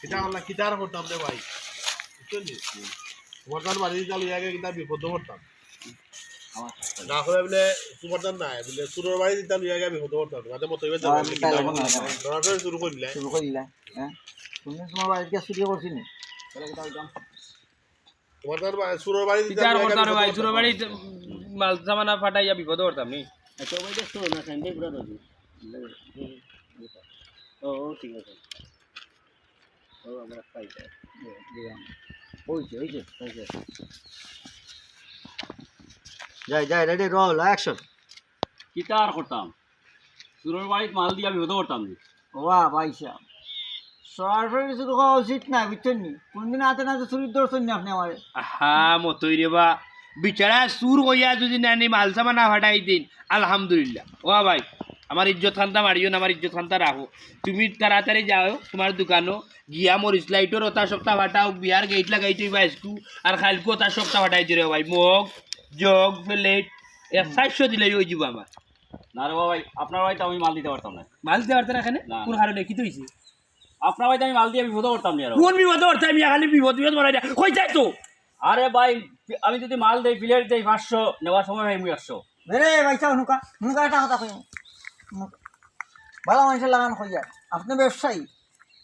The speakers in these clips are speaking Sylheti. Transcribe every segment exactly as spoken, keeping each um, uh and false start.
কিতা করলা, কিতা আর করতাম রে ভাই, বুঝছইন নি? তোমার তার বাড়ি দিতা লইয়া গিয়া কিতা বিপদ করতাম। না করে বলে তোমার তার নাই, বলে চুরর বাড়ি দিতা লইয়া গিয়া বিপদ করতাম। তোমাদের মতো হইবে যাবে, আমি কিতা তাই করবো না। সরাসরি শুরু করিলে। শুরু করিলে, হ্যাঁ? তুমি তোমার বাড়িত গিয়া চুরি করছি নি? তোমার তার বা-, চুরর বাড়ি দিতা কিতা আর লইয়া গিয়া করতাম রে বিপদ ভাই, করতাম। চুরর বাড়ি মাল সামানা ফাটাইয়া বিপদ করতাম নি। আচ্ছা, ওই যে চুর না, খাইন ভাই, পুরা ধরবি। ও, ও, ঠিক আছে। ও, আমরা খাই, খাই। দে, দে, আম। হইছে, হইছে, হইছে। যাই, যাই, ready, roll, action। কিতা আর করতাম? চুরর বাড়িত মাল দিয়া বিপদ করতাম নি। ওয়া ভাই সাহেব, সরাসরি চুর করা উচিত না, বুঝছইন নি? কোনদিন হাতে নাতে চুরির ধরছইন নি আপনি আমারে? আহা, মতই রে বা, বিচারা চুর কইয়া যদি নানি মাল সামানা ফাটাই দেইন, আলহামদুলিল্লাহ। ওয়া ভাই, আমার ইজ্জত খান্তা মারিও না, আমার ইজ্জত খান্তা রাখো। তুমি তাড়াতাড়ি যাও তোমার দোকানো, গিয়া মরিচ লাইটর ওটা সবটা ফাটাও, বিয়ার গেট লাগাইতে অইবা আইজকু, আর কাইলকু ওটা সবটা ফাটাই দিও রে ভাই। মগ, জগ, প্লেট, এ চাইরশো দিলেই অই যিবো আমার। না রে বাবা ভাই, আপনার বাড়িত আমি মাল দিতা পারতাম না। মাল দিতা পারতা না কেনে? না, কোন না। কারণে? কিতা অইছে? আপনার বাড়িত আমি মাল দিয়া বিপদ করতাম নি আর। কোন বিপদ করতাম? আমি খালি বিপদ, বিপদ বাড়াই দিয়া। কই যাই তো? আরে ভাই, আমি যদি মাল দেই, প্লেট দেই পাঁচশো, নেওয়ার সময় হয় মুই একশো। রে ভাই সাহেব, হুনকা, হুনকা একটা কথা কই। ভালা মানুষর লাখান কইয়া, আপনি ব্যবসায়ী।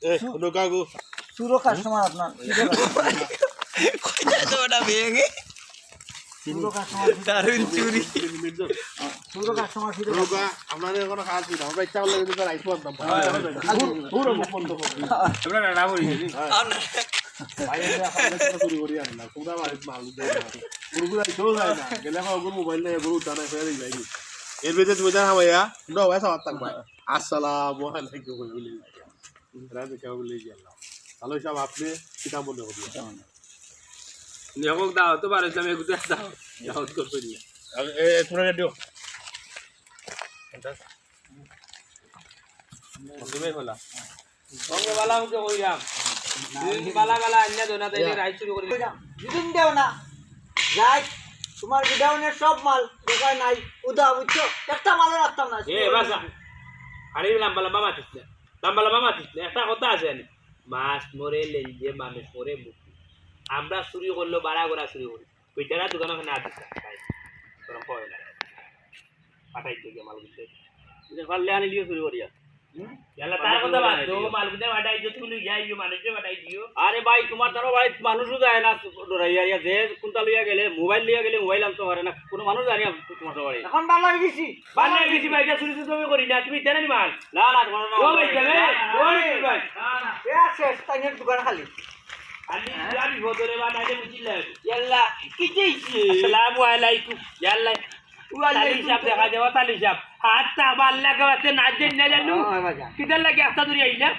এ, চু-, হুনো কাকু। চুরো কাস্টমার আপনার। কইতা তো ওটা ভেঙে। চুরো কাস্টমার। দারুণ চুরি। চুরো কাস্টমার, চুরো হুনো কাস্টমার। কা-, আপনাদের কোনো কাজ নেই। আমরা ইচ্ছা করলে কিন্তু তার আইসু আনতাম। হ্যাঁ, হ্যাঁ, হ্যাঁ। হুনো, হুনো, মুখ বন্ধ করো। আমরা রান্না করি। হ্যাঁ। ভাই, আমরা আপনাদের কোনো চুরি করি আনি না। তোমরা বাড়িত মাল দেয় না। হুনো, হুনো, আইসু যায় না। গেলে আমার ওগুলো মোবাইল নেই, ওগুলো উঠা নাই, ফেলে দিই, যাই। এর ভিতরে তুমি জানো ভাইয়া, তোমরা ভাই সবার থাকবা। আসসালামু আলাইকুম। রাতে কেমন বলে গেল? তাহলে সব আপনি কিতা মনে করবেন? নিয়োগ দাও তো পারে, আমি এগুলো দাও। দাও তো করি। আর এ, এ, তোরা রেডিও। এটা। তুমি খোলা। ওকে, বালা, ওকে, কইরাম। দুদিন বালা, বালা, আন্না দোনা, তাইলে রাইত শুরু করি। দুদিন দেও না। রাইত, তোমার গোডাউনের সব মাল দোকান নাই, উদা, বুঝছো? একটা মালও রাখতাম না। এ, বাসা। আরে, লম্বা লম্বা মাতিস না। লম্বা লম্বা মাতিস না। একটা কথা আছে জানি। মাছ মরে লেঞ্জে, মানুষ মরে মুখে। আমরা চুরি করলেও বাড়া করা চুরি করি। বেচারা দোকান ওখানে আর দিছে না। ভাই, শরম পাওয়া যায় না। পাঠাই তো গিয়ে মাল কিনতে। এটা পারলে আনি লিও চুরি করিয়া। হুম? ইয়াল্লা, তার কথা বাদ দেও, মাল কিনতে পাঠাই দিও, তুমি লইয়া আইও, মানুষকে পাঠাই দিও। আরে ভাই, তোমার তার বাড়িত মানুষও যায় না, ডরাইয়া, ইয়া, যে কোনটা লইয়া গেলে, মোবাইল লইয়া গেলে, মোবাইল আনতে পারে না, কোনো মানুষ যায় না তোমার বাড়ি। এখন ভালা অই গেছি। ভালা অই গেছি ভাই, এটা চুরি চুরি আমি করি না, তুমি জানো নি মাল? না, না, তোমার না। ও ভাই, যাবে? ও ভাই, ভাই। এ শেষ, তাই দোকান খালি। খালি আমি ভোদরে বানাইলে বুঝিলে। ইয়াল্লা, কি চাইছে? আসসালামু আলাইকুম। ইয়াল্লা। ওয়ালাইকুম তালি সাহেব, দেখা যাওয়া তালি সাহেব। হাত তা ভালা লাগাতে না যে না জানো। হ্যাঁ, বাজান। কিদার লাগি আস্তা দূরে আইলা?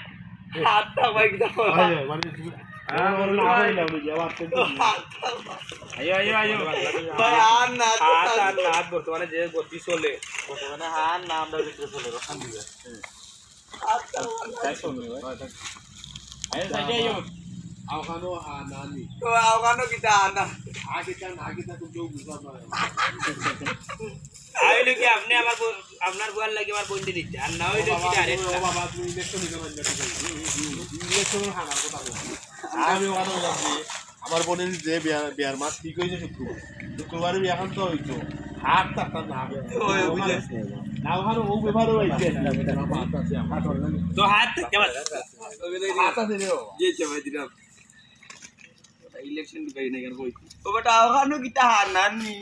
হাত তা ভাই, কিদার লাগি? আয়, আয়, মানে, তুমি, হ্যাঁ, আমার না হইলে আমি যাওয়া আসতে তো। আইও, আইও, আইও। ভাই, আর না, হাত, আর না, হাত বর্তমানে যে গতি চলে। বর্তমানে হাত না, আমরা ভিতরে চলে, রক্ষা দিবে। হুম। আচ্ছা, আচ্ছা, আচ্ছা। আইও, সাইডে আইও। আওখানো হা না নি। তো আওখানো কিতা হা না? হা কিতা না কিতা তো কেউ বুঝবা না। আইলো কি আপনি আমার বউ-, আপনার বুয়ার লাগি আমার বন্ধু দিতে। আর না হইলো ও বাবা, কিতা আরে? ও বাবা, তুমি ইলেকশন দিতে পারবে না। ইলেকশন হানার কথা বলছি। আমি ওখানে বললাম যে আমার বোনের যে বিয়ার, বিয়ার মাস ঠিক হয়েছে শুক্রবার। শুক্রবারে বিয়া খান তো হইতো। হাত তো একটা না। ওই, ওই, ওই। না, ওখানে ও ব্যাপারে হইছে। তো হাত কেমন? হাত আছে রে বাবা। জি, আচ্ছা, ভাই, দিলাম। ইলেকশন দিবাই না কেন কই? ও বেটা, ওখানো কিতা হানা নি?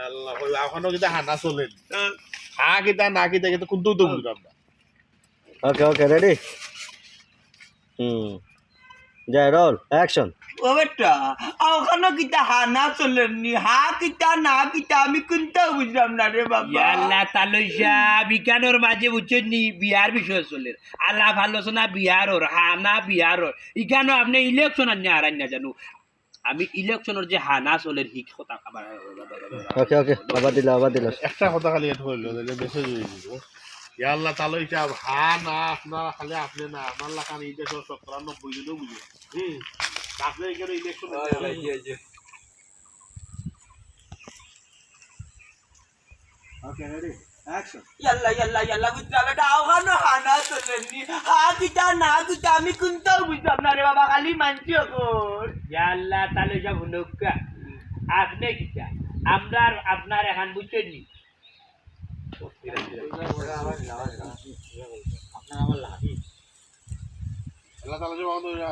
আল্লাহ, ওই ওখানো কিতা হানা চলে? হ্যাঁ। হা কিতা না কিতা, কিন্তু কোনটাও তো বুঝলাম না। ওকে, ওকে, রেডি? হুম। যাই, রোল, অ্যাকশন। ও বেটা, ওখানো কিতা হানা চলের নি? হা কিতা না কিতা আমি কোনটাও বুঝলাম না রে বাবা। ইয়াল্লা, তালই সাহেব, ইখানোর মাঝে বুঝছইন নি, বিয়ার বিষয় চলের। আলাপ আলোচনা বিয়ার ওর, হানা বিয়ার ওর। ইখানো আপনি ইলেকশন আনিয়া হারাইন না জানো। আমি ইলেকশনর যে হানা চলের, হিক কথা আবার। ওকে, ওকে, আবার দিলা, আবার দিলা। একটা কথা খালি এড করিল, তাহলে মেসেজ হয়ে যাবে। ইয়াল্লা, তালই সাহেব, হা না, আপনারা খালি আপনি না, আমার লাখান এই দেশর শতকরা নব্বই জনও বুঝে। হুম। আপনি এখানে ইলেকশন হয়, হয়, হয়, হয়। ওকে, রেডি? ইয়াল্লা, ইয়াল্লা, ইয়াল্লা, বুঝলাম, এটা আওহানো হানা চলেনি। হা কিতা, না কিতা, আমি কোনটাও বুঝলাম না রে বাবা, খালি মানছি অখন। ইয়াল্লা, তাইলে সব হুনউক্কা। আপনে কিতা? আমরার, আপনার এখান বুঝছেন নি? আল্লাহ তাআলা জবাব দেবে।